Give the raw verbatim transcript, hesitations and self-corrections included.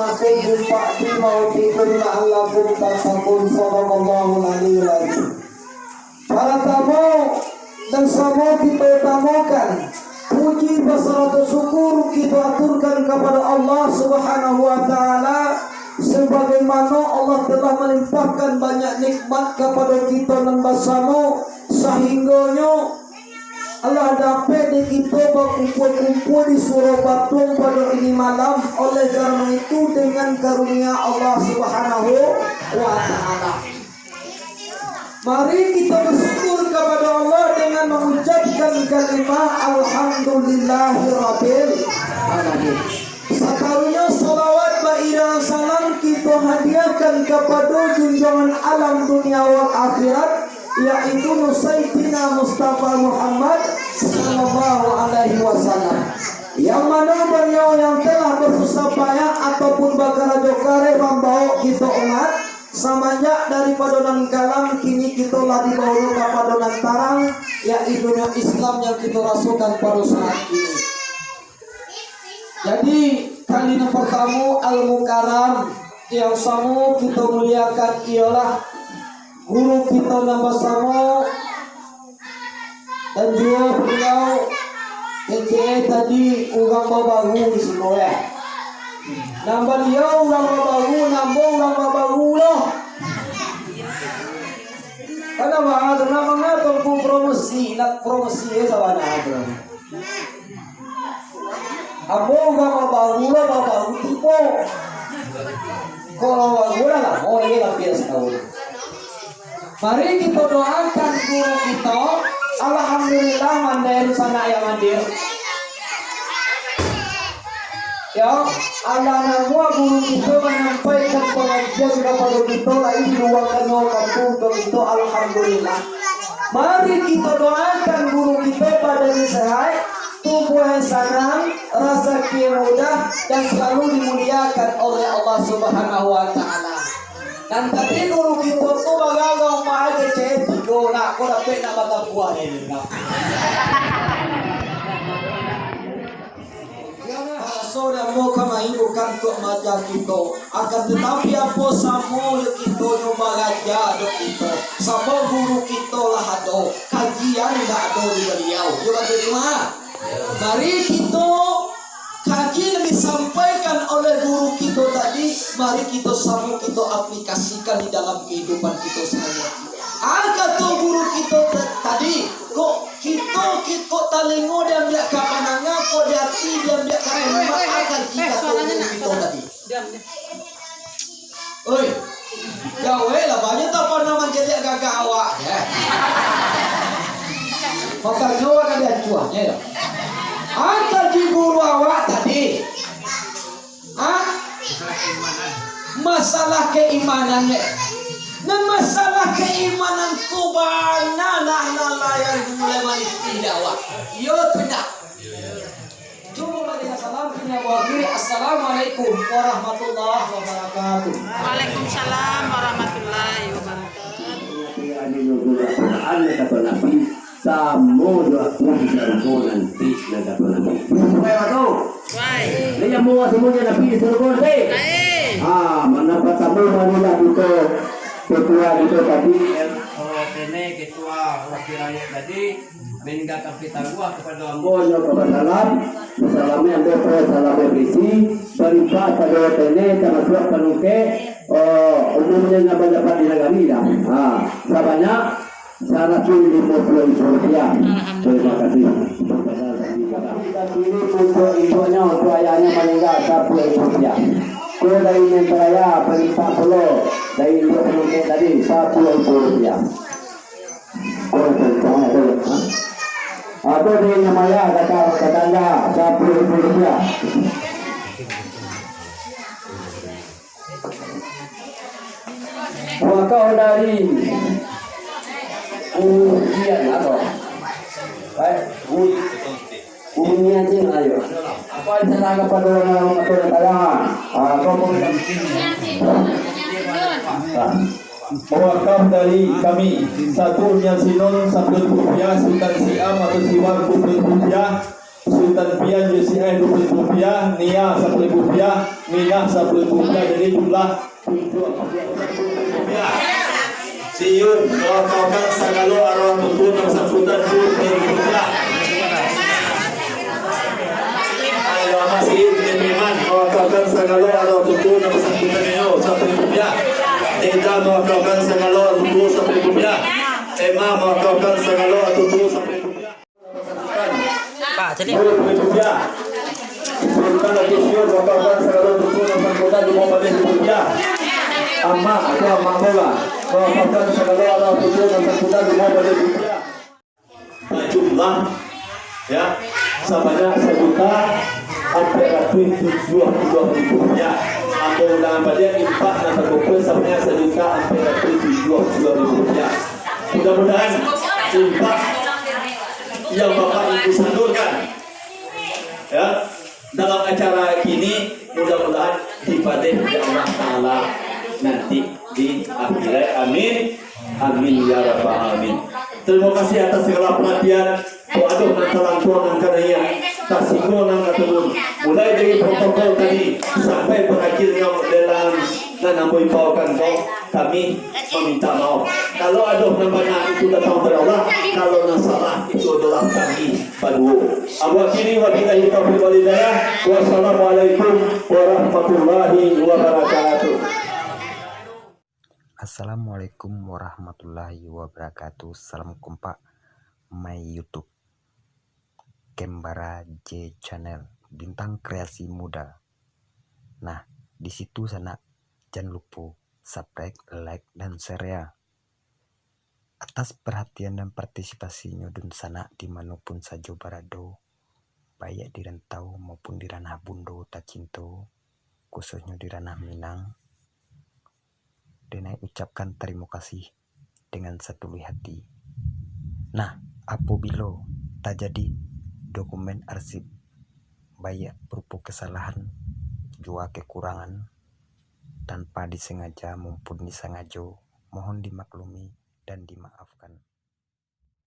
Aku bimpak di mauti kun la'allakum tattaqun. Sadaqallahul aliyul azim. Paratamo, nan samo kito utamakan, puji basarato syukur kito aturkan kapado Allah Subhanahu wa Ta'ala, sabagaimano Allah telah malimpahkan banyak nikmat kapado kito nan basamo, sahinggonyo Allah dapek dek kito bakumpua-kumpua di Surau Batuang pado ini malam. Oleh karano itu, dengan karunia Allah Subhanahu wa Ta'ala, mari kito basyukur kapado Allah dengan mangucapkan kalimah Alhamdulillahirabbil alamin. Sakarunyo salawat bairingan salam kito hadiahkan kapado junjungan alam dunia wal akhirat, yaitu Sayyidina Mustafa Muhammad sallallahu alaihi wasallam, yang mano baliau yang telah basusah payah ataupun bakarajo kareh mambawok kito umat, samanjak daripado nan kalam, kini kito lah dibawa kapado nan tarang, yaitu Islam yang kito rasokan pado saat kini. Jadi, kali nan partamo, Al-Mukarram, yang samo kito muliakan iyolah guru kito nan basamo, dan juo baliau, kecek tadi urang babaru di siko, yo. Nan baliau urang babaru, nan ambo urang babaru lo. Kan baa tu, nak manga Tuangku promosi, nak promosi, yo, sabana tu. Ambo urang babaru lo, babaru tibo. Kalau baru lah lamo lai, labiah satahun. Mari kito doakan guru kito. Alhamdulillah, mandeh sanak yang hadir. Yo, alah namuah guru kito manyampaikan pangajian kapado kito lai di luruang tanoh kampuang kito. Alhamdulillah. Mari kito doakan guru kito badan sehat, tubuah yang sanang, rasaki yang mudah, dan selalu dimuliakan oleh Allah Subhanahu wa Ta'ala. Nan tadi guru kito tu bagagau mah kecek tigo nak, ko dapek nak batabuah ni nak. Baraso dek ambo kamari bukan untuak maaja kito, akan tatapi apo samo jo kito nyo baraja dek kito, sabab guru kito lah ado, kaji nan indak ado di baliau. Yo, batua tu mah. Mari kito, kaji nan disampaikan oleh guru kito tadi, mari kito samo kito aplikasikan di dalam kahidupan kito sahari-hari. Ah, kato guru kito ta-, tadi, kok kito, kito talingo diambiak ka pandanga, kok di ati diambiak ka talimak, ah, kaji kato guru kito tadi. Oi, jauah lah, banyak tak pernah mancaliak gagah awak, yo. Pakarnyo awak nak diacuahnyo, yo. Ah, kaji guru awak tadi. Ah, masalah keimanan, yo. Nan masalah keimanan tu bana lah, lah, lah, nan mulai maniti dek awak. Iyo tu ndak? Cubo bari salam, kini ambo akhiri. Assalamualaikum warahmatullahi wabarakatuh. Waalaikumsalam warahmatullahi wabarakatuh. Samo jo aku di sarugo nanti, nan kato Nabi. Supai wakatu. Supai. Lai amuah samonyo Nabi di sarugo nanti. Supai. Ah, nan partamo marilah kito, ketua kito tadi, eh, ketua wakil rakyat tadi. Maninggakan pitaruah kapado ambo nyo ka basalam, basalam ambo ko salam berisi, balimpah pado tene tamasuak panungkek, oh, umumnyo nan badapat di nagari lah. Ha, sabanyak saratuih limo puluah ribu rupiah. Alhamdulillah. Terima kasih. Kita pilih untuk induknyo, untuk ayahnyo maningga, sapuluah ribu rupiah. Ko dari mempelai, balimpah pulo dari induk panungkek tadi, sapuluah ribu rupiah. Ado di Namaya, kata, katangga, sapuluah ribu rupiah. Wakaf dari Ujian atau, eh, U-, Ujian Cina, ayo. Apa diserahkan pada orang-orang atau orang kaya? Ah, kau pun. Ah. Wakaf dari kami, satu undian Sinon sapuluah ribu rupiah, Sutan Siam atau Siwar dua puluh ribu rupiah, Sultan Pian J C I dua puluh ribu rupiah, Nia sapuluh ribu rupiah, Minah sapuluh ribu rupiah, jadi jumlah tujuh puluh ribu rupiah. Siun, mawakilkan sagalo arwah tutuo nan basangkutan dua puluh ribu rupiah. Ayo, masih Iman, mawakilkan sagalo arwah tutuo nan basangkutan nyo sapuluh ribu rupiah. Eda mawakilkan sagalo arwah tutuo sapuluh ribu rupiah. Emma mawakilkan sagalo arwah tutuo sapuluh ribu rupiah. Pak, jadi. Dua puluh ribu rupiah. Sultan Lagi Siun, mawakilkan sagalo tutuo nan basangkutan limo baleh ribu rupiah. Amak, atau amak bola, mawakilkan sagalo arwah tutuo nan basangkutan limo baleh ribu rupiah. Bajumlah, ya, sabanyak sajuta ampek ratuih tujuah puluah ribu rupiah. Atau undangan baliak infak nan takumpul sabanyak sajuta ampek ratuih tujuah puluah ribu rupiah. Mudah-mudahan infak yang Bapak Ibu salurkan, ya, dalam acara kini, mudah-mudahan dipadeh dek Allah Ta'ala nanti di akhirat. Amin. Amin ya rabbal alamin. Terima kasih atas segala perhatian. Waduh, nan talantuang nan ka naiak, tasiko nan ka turun. Mulai dari protokol tadi sampai berakhirnyo lelang nan ambo imbaukan ko, kami meminta maaf. Kalau ado nan bana, itu datang dari Allah. Kalau nan salah, itu adalah kami baduo. Abu akhiri, wabillahi taufiq wal hidayah. Wassalamualaikum warahmatullahi wabarakatuh. Assalamualaikum warahmatullahi wabarakatuh. Salam kompak, my YouTube, Kembara J Channel, Bintang Kreasi Muda. Nah, di situ sanak, jan lupo subscribe, like, dan share ya. Atas perhatian dan partisipasinyo dunsanak di mano pun sajo barado, baiak di rantau maupun di ranah bundo tacinto, khususnyo di ranah Minang, denai ucapkan tarimo kasih dengan satuluih hati. Nah, apobilo tajadi dokumen arsip, baiak berupo kesalahan, jua kekurangan, tanpa disengaja maupun disangajo, mohon dimaklumi dan dimaafkan.